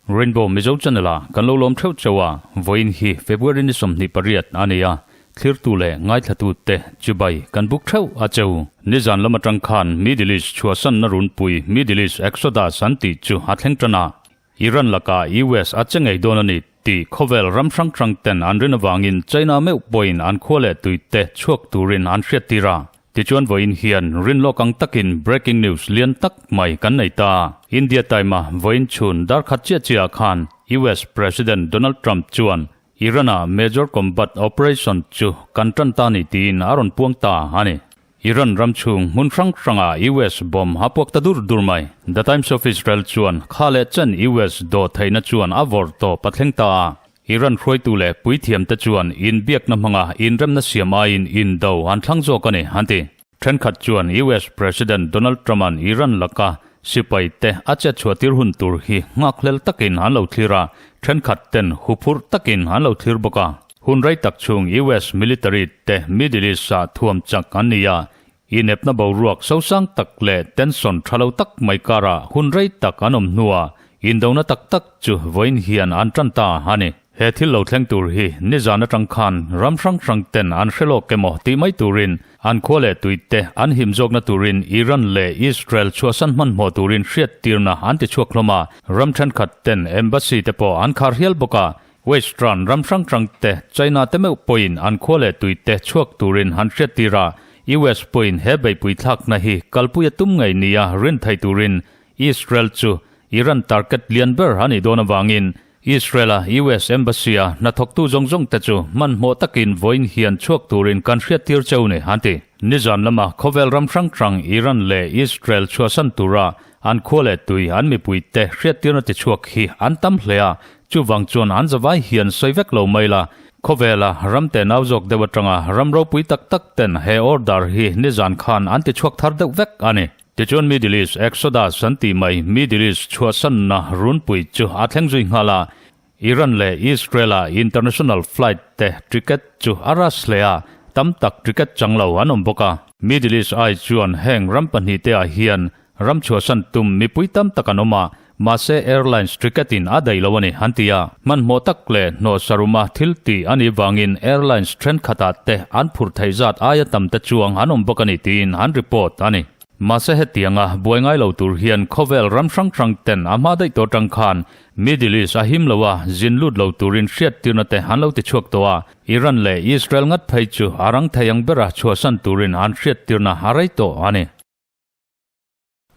Rainbow Mizo Channel ah kan lo lawm theuh chauh a, vawiin hi February ni 28 a ni a, thlirtu leh ngaithlatu te chibai kan buk theuh a cheu. Nizan lam atang khan Middle East chhuahsanna runpui Middle East Exodus an tih chu a thleng tan a, Iran lakah US a che ngei dawn a ni tih khawvel ram hrang hrang ten an rin avangin China meuh pawhin an khua leh tui te chhuak turin an hriattir a. Tichuan vawiin hian rinlawk ang takin breaking news lian tak mai kan nei ta. India time-a vawiin chhun dar khat chiah chiahah khan US President Donald Trump chuan Iran-a major combat operation chu kan tan ta ni tiin a rawn puang ta a ni. Iran ram chhung hmun hrang hrangah US bomb a puak ta dur dur mai. The Times of Israel chuan kha leh chen US dawh theihna chuan a vawrh tawp a thleng ta a. Iran hruaitu leh puithiamte chuan inbiakna hmanga inremna siam aiin indo an thlang zawk a ni, an ti. Thenkhat chuan US President Donald Trump-a'n Iran laka sipai te a chet chhuah tir hun tur hi nghakhlel takin an lo thlir a, thenkhat ten huphurh takin an lo thlir bawk a. Hun rei tak chhung US military te Middle East-ah thuam chak an ni a, inepna boruak sosang tak leh tension tha lo tak mai karah hun rei tak an awm hnuah indona tak tak chu vawiin hian an tan ta a ni. He thil lo thleng tur hi nizan atang khan ram hrang hrang ten an hre lawk emaw tih mai turin an khua leh tui te an him zawkna turin Iran leh Israel chhuahsan hmanhmawh turin hriattirna an ti chhuak hlawm a, ram thenkhat ten embassy te pawh an khar hial bawk a, Western ram hrang hrang te, China te meuh pawhin an khua leh tui te chhuak turin han hriattir a, US pawhin he beihpui thlakna hi kalpui a tum ngei nia rin thei turin Israel chu Iran target lian ber a nih dawn avangin Israel-a US Embassy-a hnathawktu zawng zawng te chu hmanhmawh takin vawiin hian chhuak turin kan hriattir cheu ni, an ti. Nizan lama khawvel ram hrang hrang Iran leh Israel chhuahsan tura an khua leh tui an mipuite hriattirna tichhuak hi an tam hle a, Chuvang chuan an zavai hian sawi vek lo mai la, khawvela ram te nau zawk deuh atanga ram ropui tak tak ten he order hi nizan khan an ti chhuak thar deuh vek a ni. Tichuan Middle East Exodus an tih mai Middle East chhuahsanna runpui chu a thleng zui nghal a, Iran leh Israel-a international flight te ticket chu a rush hle a, tam tak ticket chang lo an awm bawk a. Middle East ai chuan heng ram pahnih te ah hian Ram chhuahsan tum mipui tam tak an awm a, mahse airlines ticket in a daih lo a ni, an ti a. Hmanhmawh tak leh hnawh saruma thil tih a nih vangin airlines thenkhatah te an phurh theih zat aia tam te chuang an awm bawk a ni tiin an report a ni. Mahse hetianga buai ngai lo tur hian khawvel ram hrang hrang ten a hma daih tawh atang khan Middle East a him lo a, zin lut lo turin hriattirna te an lo ti chhuak tawh a, Iran leh Israel ngat phei chu a rang thei ang bera chhuahsan turin an hriattirna a rei tawh a ni.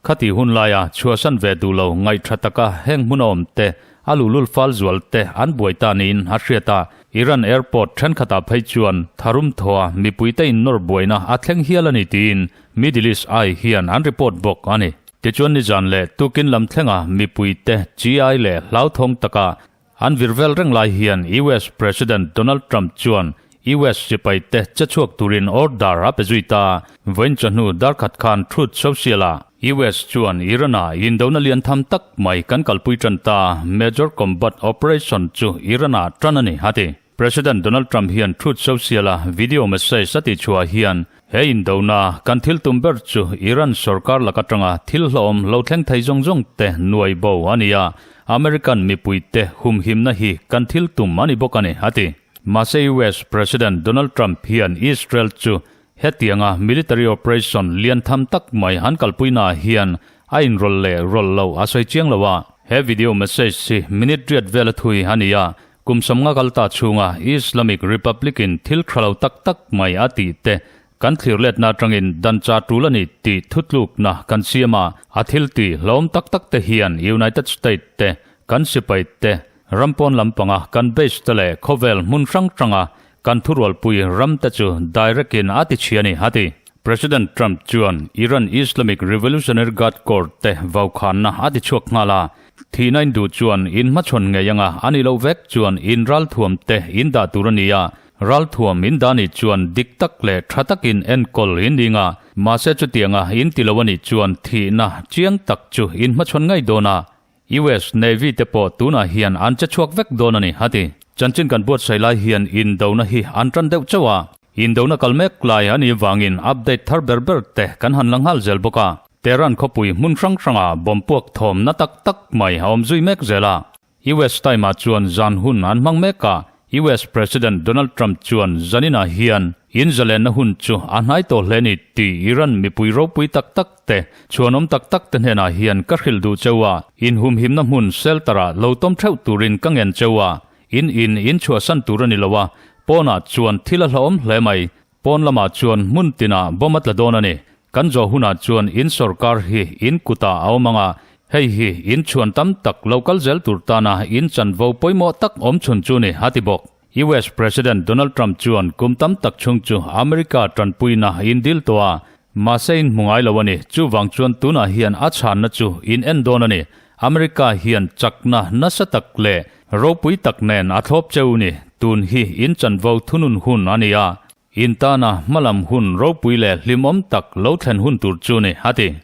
Khati hun laia chhuahsan ve duh lo ngaihṭha taka heng hmun a awm te, a luhlul fal zual te an buai ta niin a hriat a. Iran airport ṭhenkhatah phei chuan tharum thaw a mipuite innawr buaina a thleng hial a ni tiin Middle East Eye hian an report bawk a ni. Tichuan nizan leh tukin lam thlenga mipuite chi-ai leh hlauthawng taka An vir vel reng lai hian US President Donald Trump chuan US sipaite che chhuak turin order a pe zui ta. Vawiin chawhnu darkhat khan Truth Social-ah US chuan Iran-a indona lian tham tak mai kan kalpui tan ta, Major Combat Operation chu Iran-ah tan a ni, a ti. President Donald Trump hian Truth Social-a video message a tihchhuah hian he indona kan thil tum ber chu Iran sorkar lak atanga thil hlawm lo thleng thei zawng zawng te nuai bo a ni a, American mipuite humhimna hi kan thil tum a ni bawk a ni, a ti. Mahse US President Donald Trump hian Israel chu hetianga military operation lian tham tak mai an kalpuinaah hian a inrawlh leh rawlh loh a sawi chiang lo a. He video message hi minute riat vel a thui a ni a, Kum sawmnga kal ta chhunga Islamic Republic in thil tha lo tak tak mai a tih te kan thlir letna atangin dan cha tul a ni tih thutlukna kan siam a, a thil tih hlawm tak tak te hian United State te, kan sipai te, ram pawn lampanga kan base te leh khawvel hmun hrang hranga kan thurualpui ram te chu direct in a ti chhia a ni, a ti. President Trump chuan Iran Islamic Revolutionary Guard Corps te vaukhanna a ti chhuak nghal a, Thihna in duh chuan in hmachhawn ngei anga a nih loh vek chuan in ralthuam te in dah tur a ni a, ralthuam in dah nih chuan dik tak leh tha takin enkawl in ning a, mahse chutianga in ti lo a nih chuan thihna chiang tak chu in hmachhawn ngei dawn a, US Navy te pawh tunah hian an che chhuak vek dawn a ni, a ti. Chanchin kan buatsaih lai hian indona hi an tan deuh chauh a, indona kal mek lai a nih vangin update thar ber ber te kan han la nghal zel bawk a. Tehran khawpui hmun hrang hranga bomb puak thawm na tak tak mai a awm zui mek zel a. US time-ah chuan zan hun an hmang mek a, US President Donald Trump chuan zaninah hian in zalenna hun chu a hnai tawh hle ni tih Iran mipui ropui tak tak te chhuanawm tak tak te hnenah hian ka hrilh duh cheu a, inhumhimna hmun shelter-ah lo tawm theuh turin ka ngen cheu a, in in in chhuahsan tur a ni lo a, pawnah chuan thil a hlauhawm hle mai. Pawn lamah chuan hmun tinah bomb a tla dawn a ni. Kan zawh hunah chuan in sorkar hi in kutah a awm ang a, hei hi in chhuan tam tak lo kal zel tur tana in chanvo pawimawh tak awm chhun chu ni, a ti bawk. US President Donald Trump chuan kum tam tak chhung chu America tanpuina in dil tawh a, mahse in hmu ngai lo a ni. Chuvang chuan tunah hian a chhanna chu in en dawn a ni. America hian chakna nasa tak leh Ropui tak nen a thlawp cheu ni, tun hi in chanvo thunun hun a ni a, in tana hmalam hun ropui leh hlimawm tak lo thlen hun tur chu ni, a ti.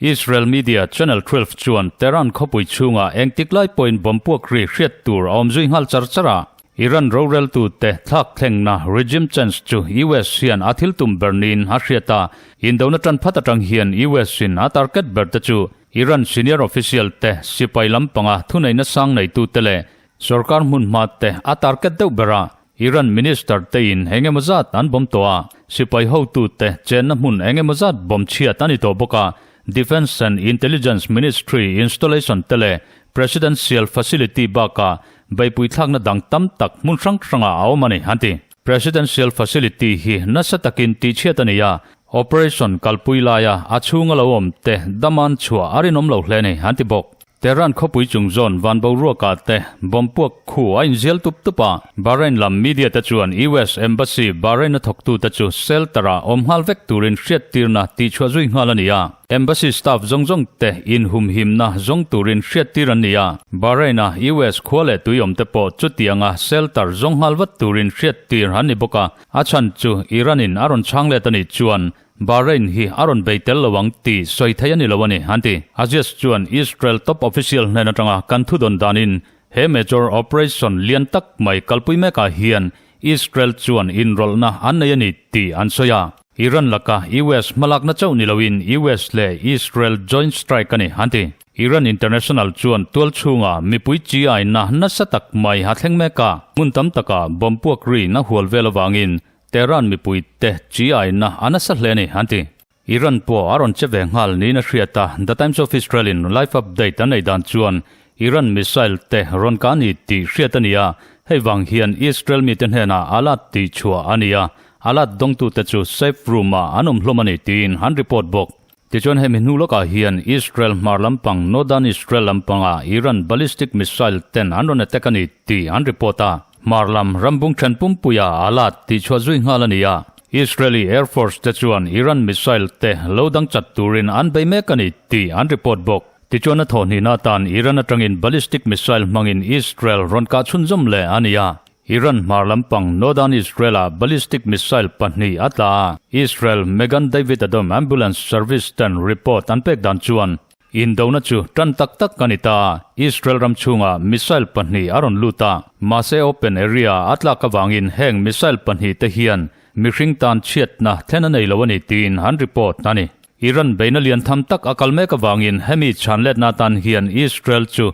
Israel media Channel 12 chuan Tehran khawpui chhungah engtik lai pawhin bomb puak ri hriat tur a awm zui nghal char char a, Iran roreltute thlak thlengna regime change chu US hian a thil tum ber niin a hriat a, indona tan phat atang hian US in a target ber te chu Iran senior official te, sipai lampanga thuneihna sang neitute leh sorkar hmunhma te a target deuh ber a, Iran minister te in eng emaw zat an bawm tawh a, sipai hotute chenna hmun eng emaw zat bawm chhiat a ni tawh bawk a, Defence and Intelligence Ministry installation te leh Presidential facility bakah beihpui thlakna dang tam tak hmun hrang hrangah a awm a ni, an ti. Presidential facility hi nasa takin tihchhiat a ni a, operation kalpui laia a chhunga lo awm te daman chhuah a rinawm lo hle ni, an ti bawk. Tehran khawpui chung zawn van boruakah te bomb puak khu a inzial tup tup a, Bahrain lam media te chuan US Embassy Bahrain a thawktute chu shelter-ah awm nghal vek turin hriattirna tihchhuah zui nghal a ni a. Embassy staff zawng zawng te inhumhimna zawng turin hriattir an ni a, Bahrain-a US khua leh tui awm te pawh chutianga shelter zawng nghal vat turin hriattir an ni bawk a, a chhan chu Iran-in a rawn chhang let a nih chuan Bahrain hi a rawn bei tel lo ang tih sawi theih a ni lo a ni, an ti. Aziz chuan Israel top official hnen atanga kan thudawn danin he major operation lian tak mai kalpui mekah hian Israel chuan inrawlhna an nei a ni tih an sawi a. Iran laka US hmalakna chauh ni loin US leh Israel joint strike a ni, an ti. Iran International chuan tual chhunga mipui chi aina nasa tak mai a thleng mek a, hmun tam takah bomb puak ri na hual vel avangin Tehran mipuite chi aina a nasa hle a ni, an ti. Iran pawh a rawn che ve nghal niin a hriat a, The Times of Israel in live update an nei dan chuan Iran missile te rawn kah a ni tih hriat a ni a, hei vang hian Israel mite hnenah alert tih chhuah a ni a, alert dawngtute chu safe room ah an awm hlawm a ni tiin an report bawk. Tichuan hemi hnu lawkah hian Israel hmar lampang Northern Israel lampangah Iran ballistic missile ten an rawn attack a ni tih an report a, hmar lam rambung then pumpuia alert tih chhuah zui nghal a ni a. Israeli Air Force te chuan Iran missile te lo dang chat turin an bei mek a ni tih an report bawk. Tichuan a thawhhnihna atan Iran atangin ballistic missile hmangin Israel rawn kah chhunzawm leh a ni a. Iran hmar lampang Northern Israel-ah ballistic missile pahnih a tla a, Israel Magen David Adom Ambulance Service ten report an pek dan chuan Indona chu tan tak tak a ni ta a, Israel ram chhungah missile pahnih a rawn lut a, mahse open area a tlak avangin heng missile pahnih te hian mihring tan chhiatna thlen a nei lo a ni tiin an report a ni. Iran beihna lian tham tak a kal mek avangin hemi chhanletna atan hian Israel chu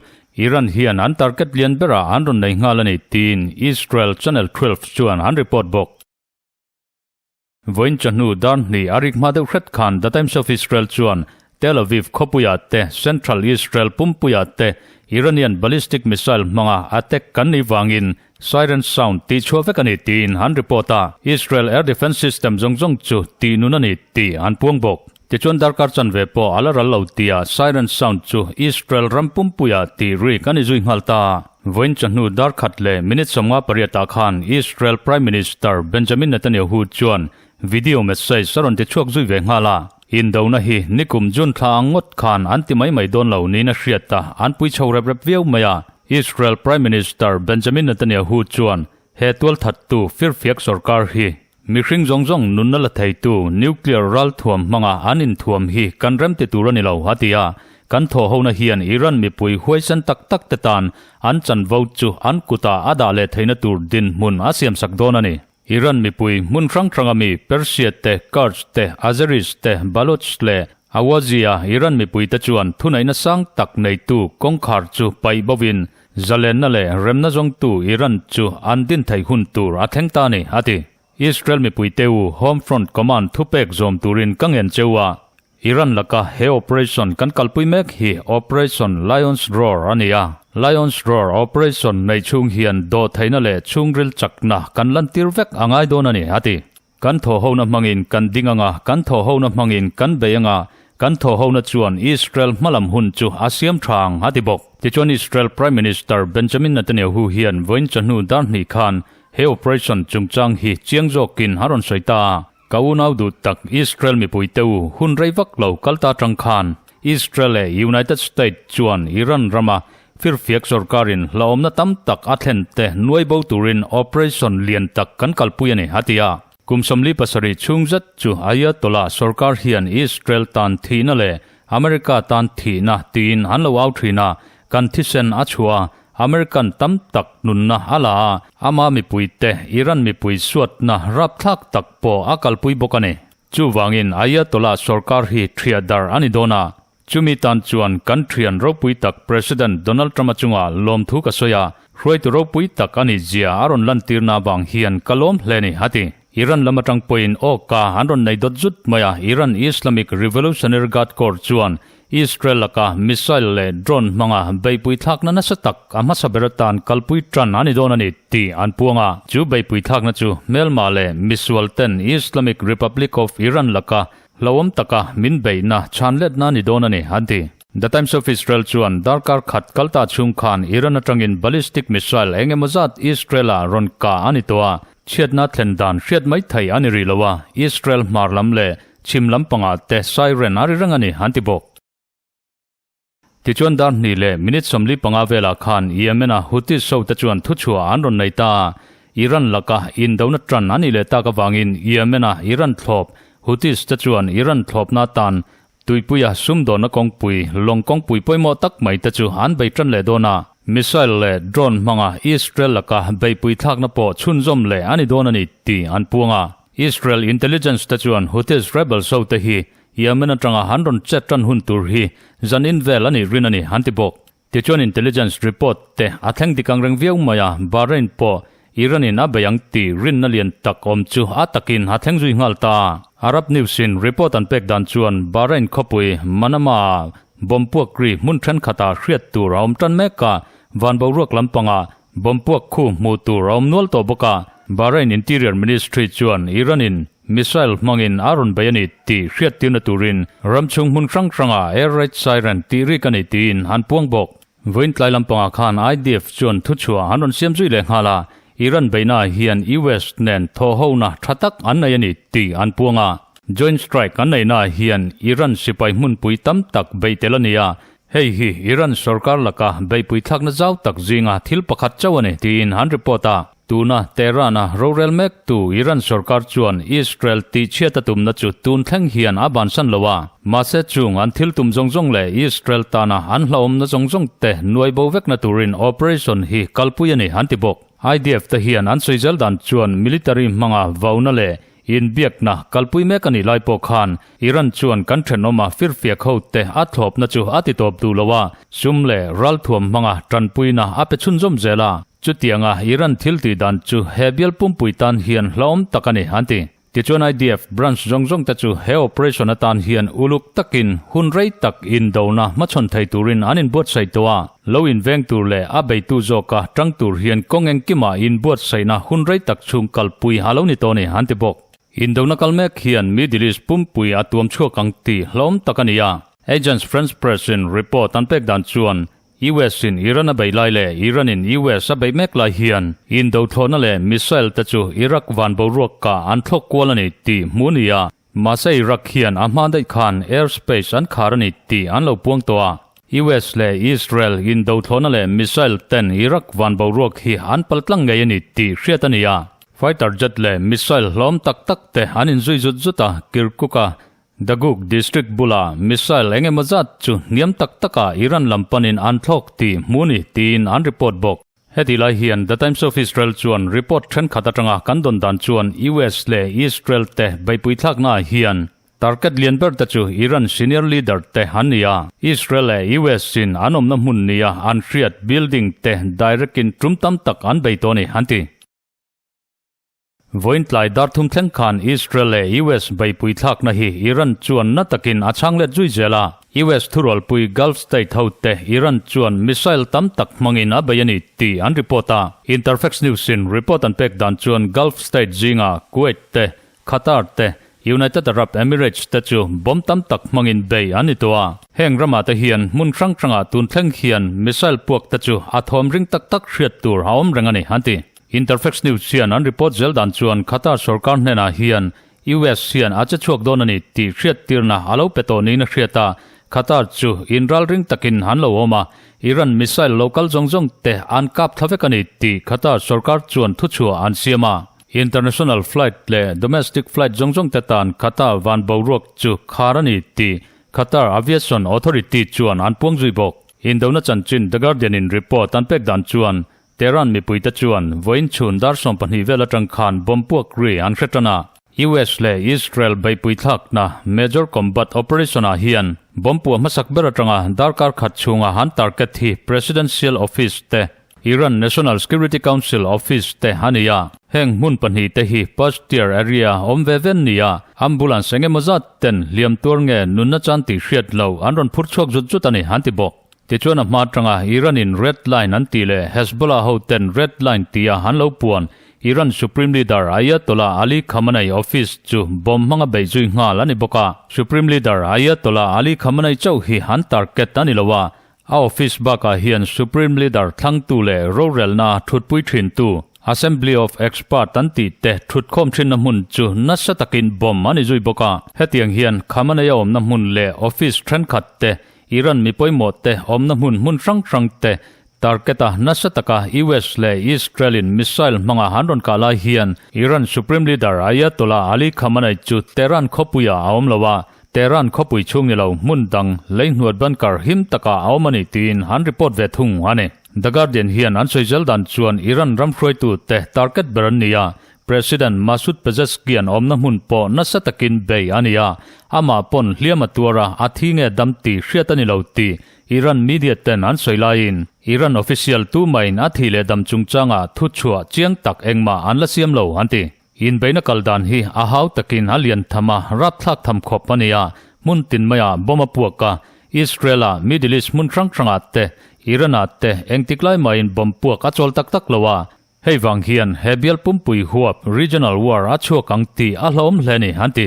Iran hian an target lian berah an rawn nei nghal a ni tiin Israel Channel 12 chuan an report bawk. Vawiin chawhnu dar hnih a rik hma deuh hret khan The Times of Israel chuan Tel Aviv khawpuiah te, Central Israel pumpuiah te Iranian ballistic missile hmanga attack kan nih vangin siren sound tih chhuah vek a ni tiin an report a, Israel air defence system zawng zawng chu tih nun a ni tih an puang bawk. Tichuan darkar chanve pawh a la ral lo tia siren sound chu Israel ram pumpuiah tih rik a ni zui nghal ta. Vawiin chawhnu dar khat leh minute 58 ah khan Israel Prime Minister Benjamin Netanyahu chuan video message a rawn ti chhuak zui ve nghal a. Indona hi nikum June thla ang ngawt khan an ti mai mai dawn lo niin a hriat a, an pui chho rep rep viau mai a. Israel Prime Minister Benjamin Netanyahu chuan he tualthattu firfiak sorkar hi Mihring zawng zawng nunna la theitu nuclear ralthuam hmanga an inthuam hi kan rem ti tur a ni lo, a ti a. Kan thawhhona hian Iran mipui huaisen tak tak te tan an chanvo chu an kutah a dah leh theihna tur dinhmun a siamsak dawn a ni. Iran mipui hmun hrang hranga mi Persia te, Kurds te, Azeris te, Baloch leh Awazia Iran mipuite chuan thuneihna sang tak neitu kawngkhar chu paih bovin zalenna leh remna zawngtu Iran chu an din theih hun tur a thleng ta a ni, a ti. Israel mipuite u Home Front Command thupek zawm turin ka ngen cheu a, Iran laka he operation kan kalpui mek hi Operation Lion's Roar a ni a. Lion's Roar operation nei chhung hian dawh theihna leh chhungril chakna kan lantir vek a ngai dawn a ni, a ti. Kan thawhhona hmangin kan ding anga, kan thawhhona hmangin kan bei anga, kan thawhhona chuan Israel hmalam hun chu a siam tha ang, a ti bawk. Tichuan Israel Prime Minister Benjamin Netanyahu hian vawiin chawhnu dar hnih khan he operation chungchang hi chiang zawkin a rawn sawi ta a. Ka unau duh tak Israel mipui te u hun rei vak lo kal ta tang khan Israel leh United State chuan Iran rama firfiak sorkarin hlauhawmna tam tak a thlen te nuai bo turin operation lian tak kan kalpui a ni, a ti a. Kum 47 chhung zet chu Ayatollah sorkar hian Israel tan thihna leh America tan thihna tiin an lo au thin a, kan thisen a chhuah a, American tam tak nunna a la a, ama mipuite Iran mipui suatna rapthlak tak pawh a kalpui bawk a ni. Chuvangin Ayatollah sorkar hi thiah dar a ni dawn a, chumi tan chuan kan thian ropui tak President Donald Trump-a chunga lawmthu ka sawi a, hruaitu ropui tak a nih zia a rawn lantirna avang hian ka lawm hle a ni, a ti. Iran lam atang pawhin awka an rawn nei dawt zut mai a, Iran Islamic Revolutionary Guard Corps chuan Israel laka missile leh drone hmanga beihpui thlakna nasa tak a hmasa ber atan kalpui tan a ni dawn a ni tih an puang a. Chu beihpui thlakna chu hmelma leh misual ten Islamic Republic of Iran laka hlauhawm taka min beihna chhanletna a ni dawn a ni, an ti. The Times of Israel chuan darkar khat kalta chhung khan Iran atangin ballistic missile eng emaw zat Israel-ah rawn kah a ni tawh a, chhiatna thlen dan hriat mai thei a ni rih lo a, Israel hmar lam leh Chhim lampangah te siren a ri reng a ni, an ti bawk. Tichuan dar hnih leh minute 45 velah khan Yemen-a Houthis ho te chuan thuchhuah an rawn nei ta a, Iran laka indona tan a nih leh tak avangin Yemen-a Iran thlawp Houthis te chuan Iran thlawpna atan tuipuia sumdawnna kawngpui, lawng kawngpui pawimawh tak mai te chu an bei tan leh dawn a. Missile leh drone hmanga Israel laka beihpui thlakna pawh chhunzawm leh a ni dawn a ni tih an puang a. Israel intelligence te chuan Houthis rebels ho te hi Yemen atanga an rawn chet tan hun tur hi zan in vel a nih rin a ni an ti bawk. Tichuan intelligence report te a thleng dik ang reng viau mai a, Bahrain pawh Iran in a bei ang tih rinna lian tak awm chu a takin a thleng zui nghal ta. Arab News in report an pek dan chuan Bahrain khawpui Manama ah bomb puak ri hmun thenkhatah hriat tur a awm tan mek a, van boruak lampangah Bomb puak khu hmuh tur a awm nual tawh bawk a, Bahrain Interior Ministry chuan Iran-in missile hmangin a rawn bei a ni tih hriattirna turin ram chhung hmun hrang hrangah air raid siren tih rik a ni tiin an puang bawk. Vawiin tlai lampangah khan IDF chuan thuchhuah an rawn siam zui leh nghal a, Iran beihnaah hian US nen thawhhona tha tak an nei a ni tih an puang a. Joint strike an neihnaah hian Iran sipai hmunpui tam tak beih tel a ni a, Hei hi Iran sorkar laka beihpui thlakna zau tak zinga thil pakhat chauh a ni tiin an report a. Tuna Tehran-a rorel mektu Iran sorkar chuan Israel tihchhiat a tumna chu tun thleng hian a bansan lo a. Mahse chung an thil tum zawng zawng leh Israel tana an hlauhawmna zawng zawng te nuai bo vekna turin operation hi kalpui a ni an ti bawk. IDF te hian an sawi zel dan chuan military hmanga vauna leh Inbiakna kalpui mek a nih lai pawh khan Iran chuan kan thenawma firfiak hote a thlawpna chu a titawp duh lo a, sum leh ralthuam hmanga tanpuina a pe chhunzawm zel a. Chutianga Iran thil tih dan chu he bial pumpui tan hian hlauhawm tak a ni, an ti. Tichuan IDF branch zawng zawng te chu he operation atan hian uluk takin hun rei tak indona hmachhawn thei turin an inbuatsaih tawh a. Lo inveng tur leh a beitu zawka tang tur hian kawng engkimah inbuatsaihna hun rei tak chhung kalpui a lo ni tawh a ni, an ti bawk. Indona kal mek hian Middle East pumpui a tuam chhuak ang tih hlawm tak a ni a. Agence France Presse in report an pek dan chuan US in Iran a beih lai leh Iran in US a beih mek lai hian indo thlawhna leh missile te chu Iraq van boruak kah an thlawk kual a ni tih hmuh a ni a. Mahse Iraq hian a hma daih khan air space an khar a ni tih an lo puang tawh a. US leh Israel indothlawhna leh missile ten Iraq van boruak hi an pal tlang ngei a ni tih hriat a ni a. Fighter jet leh missile hlawm tak tak te an inzui zut zut a, Kirkuk-a. Daguk district bula missile eng emaw zat chu hniam tak taka Iran lam panin an thlawk tih hmu ni tiin an report bawk. Heti lai hian The Times of Israel chuan report thenkhat atanga kan dawn dan chuan US leh Israel te beihpui thlaknaah hian target lian ber te chu Iran senior leader te an ni a. Israel leh US in an awmna hmun nia an hriat building te direct in tum tam tak an bei tawh a ni an ti. Vawiin tlai dar thum thleng khan Israel leh US beihpui thlakna hi Iran chuan na takin a chhang let zui zel a. US thurualpui Gulf state hote Iran chuan missile tam tak hmangin a bei a ni tih an report a. Interfax News in report an pek dan chuan Gulf state zingah Kuwait te, Qatar te, United Arab Emirates te chu bomb tam tak hmangin bei an ni tawh a. Heng ramah te hian hmun hrang hrangah tun thleng hian missile puak te chu a thawm ring tak tak hriat tur a awm reng a ni, an ti. Interfax News hian an report zel dan chuan Qatar sorkar hnenah hian US hian a che chhuak dawn a ni tih hriattirna a lo pe tawh niin a hriat a, Qatar chu inralring takin an lo awm a, Iran missile lo kal zawng zawng te an kap thla vek a ni tih Qatar sorkar chuan thuchhuah an siam a. International flight leh domestic flight zawng zawng te tan Qatar van boruak chu khar a ni tih Qatar Aviation Authority chuan an puang zui bawk. Indona chanchin The Guardian in report an pek dan chuan Tehran mipuite chuan vawiin chhun dar 12 vel atang khan bomb puak ri an hre tan a. US leh Israel beihpui thlakna Major Combat Operation-ah hian bomb puah hmasak ber atanga darkar khat chhunga han target hi Presidential Office te, Iran National Security Council Office te a ni a. Heng hmun pahnih te hi Pasteur area awm ve ven ni a, ambulance eng emaw zat ten hliam tuar nge nunna chan tih hriat lo an rawn phur chhuak zut zut a ni an ti bawk. Tichuan a hma atanga Iran in Red Line an tih leh Hezbollah ho ten Red Line tia an lo puan Iran Supreme Leader Ayatollah Ali Khamenei office chu bomb hmanga beih zui nghal a ni bawk a. Supreme Leader Ayatollah Ali Khamenei chauh hi an target a ni lo a, a office bakah hian Supreme Leader thlangtu leh rorelna thutpui thintu Assembly of Expert an tih te thutkhawm thinna hmun chu nasa takin bomb a ni zui bawk a. Hetiang hian Khamenei a awmna hmun leh office thenkhat te Iran mi pawimawh te awmna hmun hmun hrang hrang te target a nasa taka US leh Israel in missile hmanga han rawn kah lai hian Iran Supreme Leader Ayatollah Ali Khamenei chu Tehran khawpuiah a awm lo a, Tehran khawpui chhung ni lo hmun dang leihnuat bunker him takah a awm a ni tiin an report ve thung a ni. The Guardian hian an sawi zel dan chuan Iran ram hruaitu te target ber an ni a, President Masoud Pezeshkian awmna hmun pawh nasa takin bei a ni a, amah pawn hliam a tuar a, a thi nge dam tih hriat a ni lo tih Iran media ten an sawi laiin Iran official tumahin a thih leh dam chungchangah thuchhuah chiang tak engmah an la siam lo an ti. Inbeihna kal dan hi a hau takin a lian tham a, rapthlak tham khawp a ni a, hmun tin maiah bomb a puak a, Israel-a Middle East hmun hrang hrangah te, Iran-ah te engtik lai mahin bomb puak a chawl tak tak lo a, Hei vang hian he bial pumpui huap regional war a chhuak ang tih a hlauhawm hle a ni, an ti.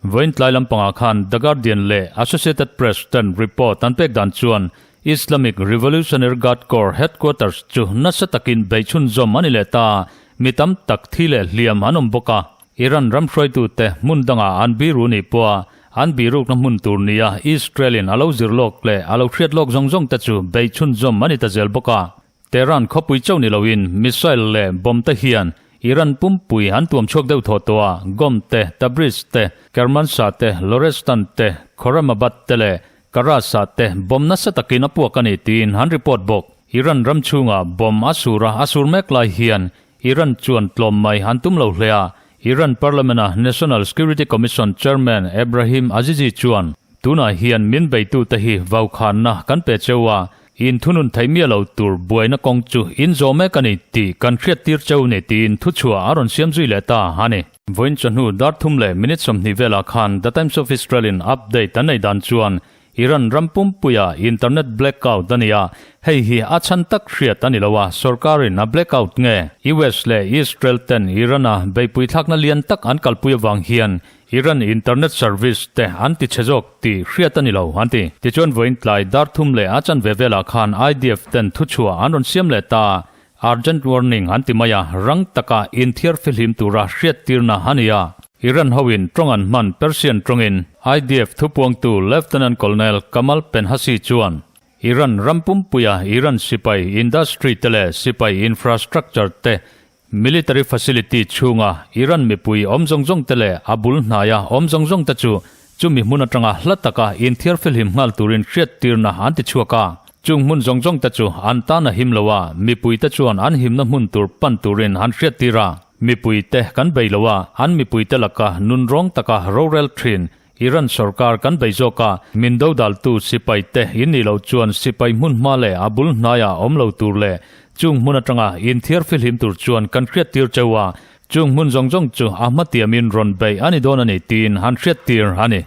Vawiin tlai lampangah khan The Guardian leh Associated Press ten report an pek dan chuan Islamic Revolutionary Guard Corps headquarters chu nasa takin beih chhunzawm a ni leh ta, mi tam tak thi leh hliam an awm bawk a. Iran ram hruaitute hmun dangah an biru nih pawha an birukna hmun tur nia Israel-in a lo zir lawk leh a lo hriat lawk zawng zawng te chu beih chhunzawm a ni ta zel bawk a. Tehran khawpui chauh ni loin missile leh bomb te hian Iran pumpui an tuam chhuak deuh thaw tawh a, Qom te, Tabriz te, Kermanshah te, Lorestan te, Khorramabad te leh Karaj-ah te bomb nasa takin a puak a ni tiin an report bawk. Iran ram chhungah bomb a sur a, a sur mek lai hian Iran chuan tlawm mai an tum lo hle a, Iran Parliament-a National Security Commission Chairman Ebrahim Azizi chuan, Tunah hian min beitute hi vaukhanna kan pe cheu a, in thunun theih miah lo tur buaina kawng chu in zawh mek a ni tih kan hriattir cheu ni tiin thuchhuah a rawn siam zui leh ta a ni. Vawiin chawhnu dar thum leh minute 20 velah khan The Times of Israel-in update an nei dan chuan Iran ram pumpuia internet blackout a ni a, hei hi a chhan tak hriat a ni lo a, sorkarin a blackout nge? US leh Israel ten Iran-a beihpui thlakna lian tak an kalpui avang hian Iran internet service te an ti chhe zawk tih hriat a ni lo, an ti. Tichuan vawiin tlai dar thum leh a chanve velah khan IDF ten thuchhuah an rawn siam leh ta, Urgent warning an ti mai a, rang taka inthiar fihlim tura hriattirna a ni a. Iran hoin tawng an hman Persian tawngin IDF thupuangtu Lieutenant Colonel Kamal Penhasi chuan Iran ram pumpuia Iran sipai industry te leh sipai infrastructure te Military facility chhunga Iran mipui awm zawng zawng te leh a bul hnaia awm zawng zawng te chu chumi hmun atanga hla taka inthiar filhim nghal turin hriattirna an ti chhuak a. Chung hmun zawng zawng te chu an tan a him lo a, mipui te chuan an himna hmun tur pan turin an hriattir a. Mipui te kan bei lo a, an mipui te laka nunrawng taka rorel thin Iran sorkar kan bei zawk a, min dodaltu sipai te in nih loh chuan sipai hmun hma leh a bul hnaiah awm lo tur leh chung hmun atanga inthiar fihlim tur chuan kan hriattir cheu a, chung hmun zawng zawng chu a hmatiamin rawn beih a ni dawn a ni tiin han hriattir a ni.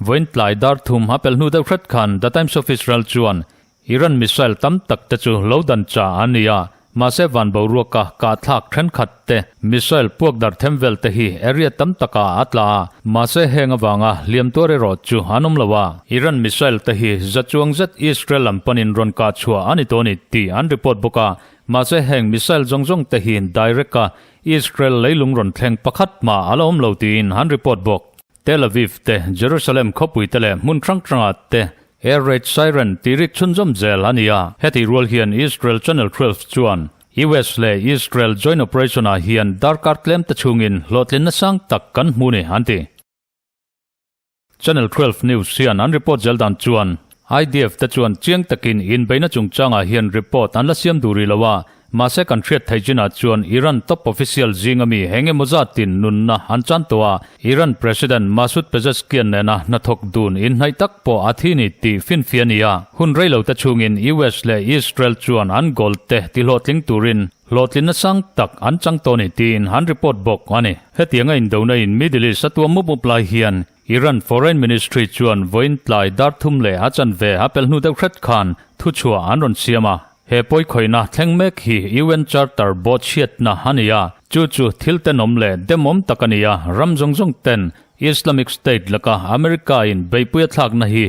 Vawiin tlai dar thum a pelh hnu deuh hret khan The Times of Israel chuan Iran missile tam tak te chu lo dan cha an ni a, mahse van boruaka kahthlak thenkhat te missile puak darh them vel te hi area tam takah a tla a, mahse heng avanga hliam tuar erawh chu an awm lo a. Iran missile te hi za chuang zet Israel lam panin rawn kah chhuah a ni tawh a ni tih an report bawk a, mahse heng missile zawng zawng te hi direct a Israel leilung rawn thleng pakhat mah a la awm lo tiin an report bawk. Tel Aviv te, Jerusalem khawpui te leh hmun hrang hrangah te air raid siren tih rik chhunzawm zel a ni a. Hetih rual hian Israel Channel 12 chuan US leh Israel joint operation ah hian darkar tlem te chhungin hlawhtlinna sang tak kan hmu ni an ti. Channel 12 News hian an report zel dan chuan IDF te chuan chiang takin inbeihna chungchangah hian report an la siam duh rih lo a, mahse kan hriat theih chinah chuan Iran top official zinga mi eng emaw zatin nunna an chan tawh a, Iran President Masoud Pezeshkian nena hnathawk dun inhnaih tak pawh a thi ni tih finfiah a ni a. Hun rei lo te chhungin US leh Israel chuan an goal te tihlawhtling turin hlawhtlinna sang tak an chang tawh ni tiin an report bawk a ni. Hetianga indona in Middle East a tuam mup mup lai hian Iran Foreign Ministry chuan vawiin tlai dar thum leh a chanve a pel hnu deuh hret khan thuchhuah an rawn siam a. He pawikhawihna thleng mek hi UN Charter bawhchhiatna a ni a, chu chu thil tenawm leh demawm tak a ni a, ram zawng zawng ten Islamic State laka America in beihpui a thlakna hi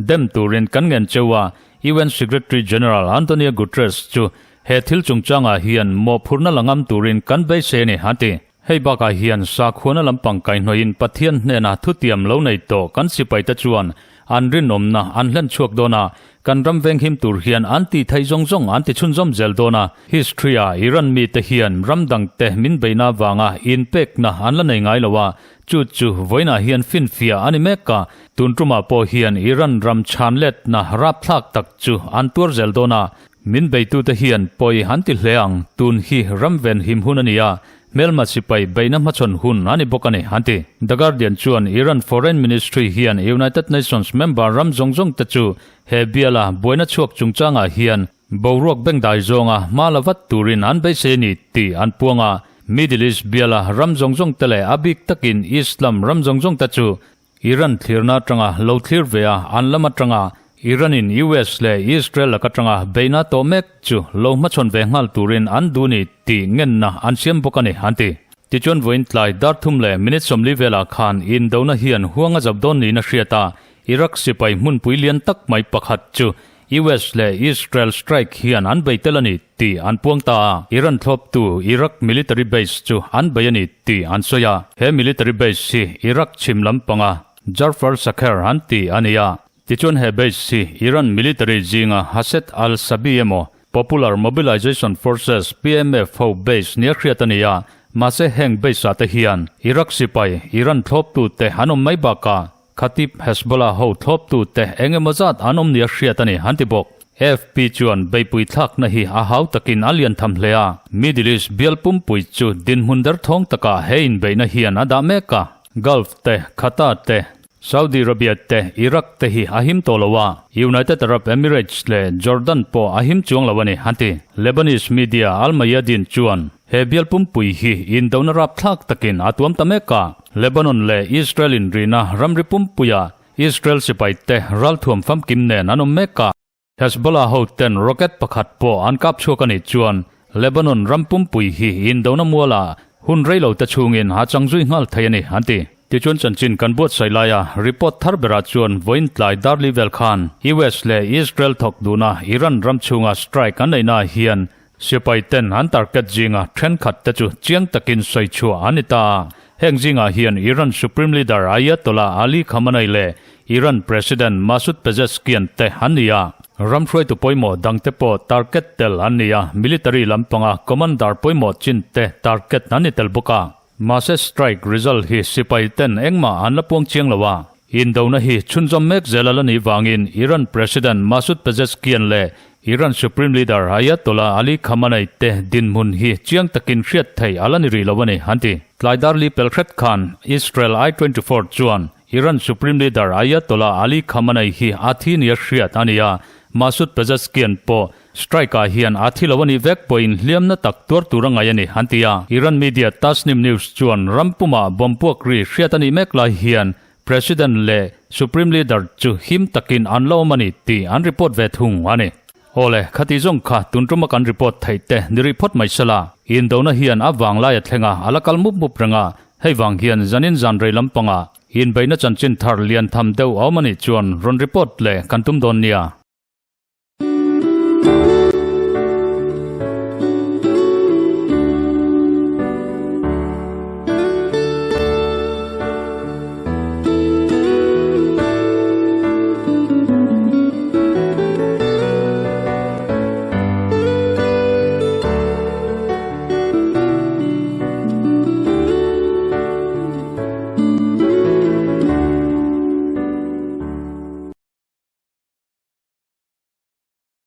dem turin kan ngen cheu a, UN Secretary General Antonio Guterres chu he thil chungchangah hian mawhphurhna la ngam turin kan beisei a ni, a ti. Hei bakah hian sakhuana lampang kaihhnawhin Pathian hnena thutiam lo nei tawh kan sipaite chuan an rinawmna an hlen chhuak dawn a, kan ram venghim tur hian an tih theih zawng zawng an ti chhunzawm zel dawn a. History-a Iran mite hian ram dangte min beihna avanga inpekna an la nei ngai lo a, chu chu vawiinah hian finfiah a ni mek a, tun tumah pawh hian Iran ram chhan letna rapthlak tak chu an tuar zel dawn a, min beitute hian pawi an ti hle ang, tun hi ram venhim hun a ni a, Hmelma sipai beihna hmachhawn hun a ni bawk a ni, an ti. The Guardian chuan Iran Foreign Ministry hian United Nations member ram zawng zawng te chu he biala buaina chhuak chungchangah hian boruak bengdai zawnga hma la vat turin an beisei a ni tih an puang a. Middle East biala ram zawng zawng te leh a bik takin Islam ram zawng zawng te chu Iran thlirna atanga lo thlir ve a, an lam atanga Iran-in US leh Israel lak atanga beihna tawh mek chu lo hmachhawn ve nghal turin an duh ni tih ngenna an siam bawk a ni, an ti. Tichuan vawiin tlai dar thum leh minute 40 velah khan indona hian huang a zap dawn niin a hriat a, Iraq sipai hmunpui lian tak mai pakhat chu US leh Israel strike hian an bei tel a ni tih an puang ta a, Iran thlawptu Iraq military base chu an bei a ni tih an sawi a. He military base hi Iraq chhim lampanga Jarfar Sakher an ti a ni a. Tichuan he base hi Iran military zinga Hashed al-Shaabi emaw Popular Mobilization Forces, PMF, ho base nia hriat a ni a, mahse heng base-ah te hian Iraq sipai Iran thlawptute an awm mai bakah Khatib Hezbollah ho thlawptute eng emaw zat an awm nia hriat a ni, an ti bawk. AFP chuan beihpui thlakna hi a hau takin a lian tham hle a, Middle East bial pumpui chu dinhmun derthawng takah he inbeihna hian a dah mek a. Gulf te, Qatar te, Saudi Arabia te, Iraq te hi a him tawh lo a, United Arab Emirates leh Jordan pawh a him chuang lo a ni, an ti. Lebanese media Al Mayadeen chuan he bial pumpui hi indona rapthlak takin a tuam ta mek a, Lebanon leh Israel inrina ramri pumpuia Israel sipaite ralthuam famkim nen an awm mek a. Hezbollah hoten rocket pakhat pawh an kap chhuak a nih chuan Lebanon ram pumpui hi indona mualah hun rei lo te chhungin a chang zui nghal thei a ni, an ti. Tichuan chanchin kan buatsaih laia report thar berah chuan vawiin tlai darli vel khan US leh Israel thawk duhna Iran ram chhunga strike an neihnaah hian Sipai ten an target zinga thenkhat te chu chiang takin sawi chhuah an ni ta. Heng zingah hian Iran Supreme Leader Ayatollah Ali Khamenei leh Iran President Masoud Pezeshkian te an ni a. Ram hruaitu pawimawh dangte pawh target tel an ni a, military lampanga commander pawimawh chin te target an ni tel bawk a. Mahse strike result hi sipai ten engmah an la puang chiang lo a. Indona hi chhunzawm mek zel a la nih vangin Iran President Masoud Pezeshkian leh Iran Supreme Leader Ayatollah Ali Khamenei te dinhmun hi chiang takin hriat theih a la ni rih lo a ni, an ti. Tlai darli pel hret khan Israel I 24 chuan Iran Supreme Leader Ayatollah Ali Khamenei hi a thi nia hriat a ni a, Masoud Pezeshkian pawh strike-ah hian a thi lo a nih vek pawhin hliamna tak tuar tur a ngaih a ni, an ti a. Iran media Tasnim News chuan ram pumah bomb puak ri hriat a nih mek lai hian President leh Supreme Leader chu him takin an la awm a ni tih an report ve thung a ni. Awle, khati zawng kha tun tuma kan report theih te ni rih phawt mai sela. Indona hian a vang lai a thleng a, a la kal mup mup reng a, hei vang hian zanin zan rei lampangah inbeihna chanchin thar lian tham deuh a awm a nih chuan rawn report leh kan tum dawn nia.